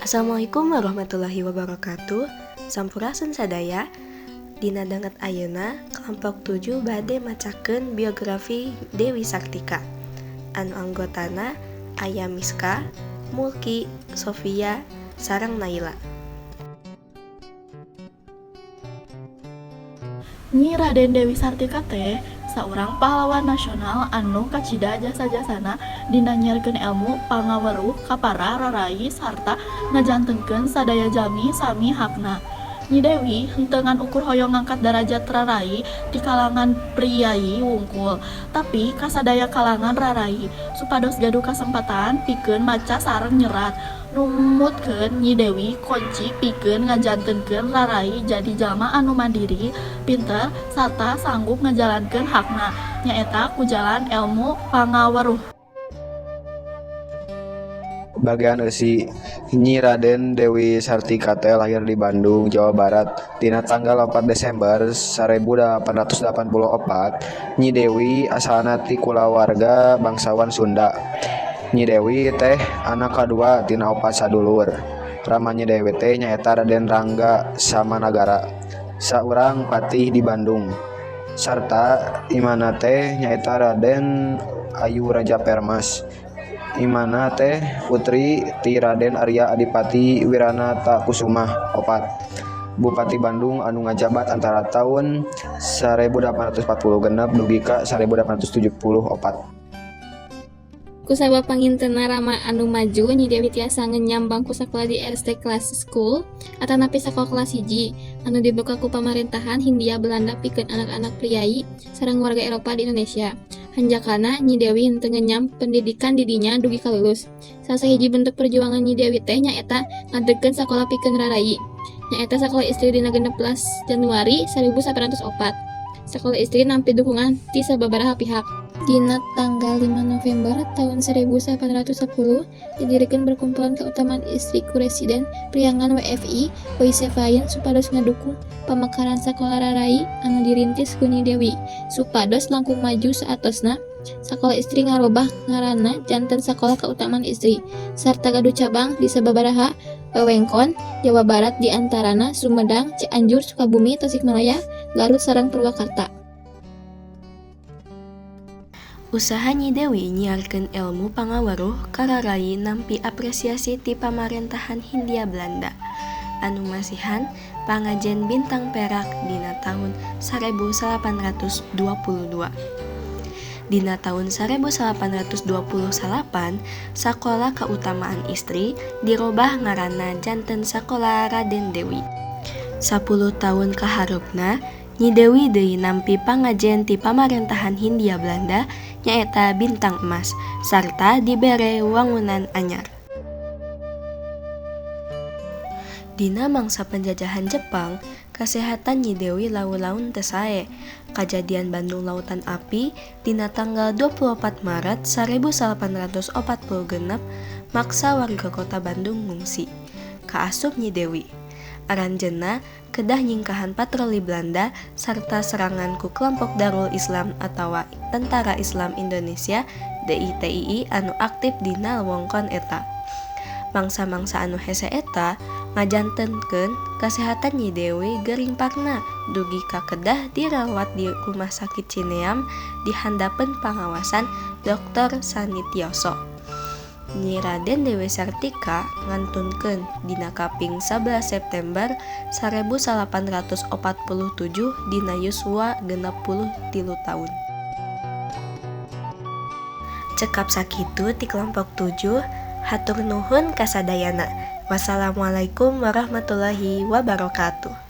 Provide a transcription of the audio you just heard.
Assalamualaikum warahmatullahi wabarakatuh. Sampurasun sadaya. Dina danget ayeuna kelompok 7 bade macakeun biografi Dewi Sartika. Anu anggotana aya Miska, Mulki, Sofia, sareng Naila. Nyi Raden Dewi Sartika teh saurang pahlawan nasional anu kacida jasa-jasana dina nyiarkeun elmu pangaweruh ka para rarai sarta ngajantenkeun sadaya jalmi sami hakna. Nyi Dewi henteu ngan ukur hoyong ngangkat darajat rarai ti kalangan priyayi wungkul, tapi ka sadaya kalangan rarai supados gaduh kasempatan pikeun maca sareng nyerat. Numutkeun Nyi Dewi konci pikeun ngajantenkeun rarai jadi jalma anu mandiri, pinter, sarta sanggup ngajalankeun hakna, nyaeta ku jalan elmu pangaweruh. Bagean eusi Nyi Raden Dewi Sartika teh lahir di Bandung, Jawa Barat dina tanggal 4 Desember 1884. Nyi Dewi asalna ti kulawarga bangsawan Sunda. Nyi Dewi teh anak kadua tina opat sadulur. Rama Nyi Dewi teh nyaeta Raden Rangga Samanagara, saurang patih di Bandung. Sarta imana teh nyaeta Raden Ayu Raja Permas. Imana teh putri ti Raden Arya Adipati Wiranatakusumah opat, Bupati Bandung anu ngajabat antara taun 1846 dugi ka 1874. Kusabab pangintenna rama anu maju, Nyi Dewi tiasa ngenyam bangku sakola di Eerste Klasse School atanapi sakola kelas hiji anu dibuka ku pamarentahan Hindia Belanda pikeun anak-anak priyayi sareng warga Eropa di Indonesia. Hanjakalna, Nyi Dewi henteu ngenyam pendidikan di dinya dugi ka lulus. Salah sahiji bentuk perjuangan Nyi Dewi teh nyaeta ngadegkeun sakola pikeun rarai. Nyaeta sakola istri dina 16 Januari 1904. Sakola istri nampi dukungan ti sababaraha pihak. Dina tanggal 5 November tahun 1810 didirikan Perkumpulan Keutamaan Istri ku Residen Priangan WFI Boissevain supados ngadukung pamekaran sakola rarai anu dirintis ku Nyi Dewi. Supados langkung maju saatosna, sakola istri ngarobah ngaranna janten Sakola Keutamaan Istri sarta gaduh cabang di sababaraha wewengkon Jawa Barat, di antarana Sumedang, Cianjur, Sukabumi, Tasikmalaya, Garut sareng Purwakarta. Usaha Nyi Dewi nyiarkeun elmu pangaweruh ka rarai nampi apresiasi ti pamarentahan Hindia Belanda anu masihan pangajen bintang perak dina taun 1822. Dina taun 1829, Sakola Keutamaan Istri dirobah ngaranna janten Sakola Raden Dewi. 10 taun kahareupna, Nyi Dewi deui nampi pangajen ti pamarentahan Hindia Belanda, nyaeta bintang emas sarta dibere wangunan anyar. Dina mangsa penjajahan Jepang, kasehatan Nyi Dewi laun-laun teu sae. Kajadian Bandung Lautan Api dina tanggal 24 Maret 1846 maksa warga kota Bandung ngungsi. Kaasup Nyi Dewi. Aranjeunna kedah nyingkahan patroli Belanda sarta serangan ku kelompok Darul Islam atawa Tentara Islam Indonesia DITII anu aktif dina wewengkon eta. Mangsa-mangsa anu hese eta ngajantenkeun kasehatan Nyi Dewi gering parna dugi ka kedah dirawat di Rumah Sakit Cineam di handapeun pangawasan Dr. Sanitioso. Nyi Raden Dewi Sartika ngantunkeun dina kaping 11 September 1847 dina yuswa 63 taun. Cekap sakitu ti kelompok 7, hatur nuhun kasadayana. Wassalamualaikum warahmatullahi wabarakatuh.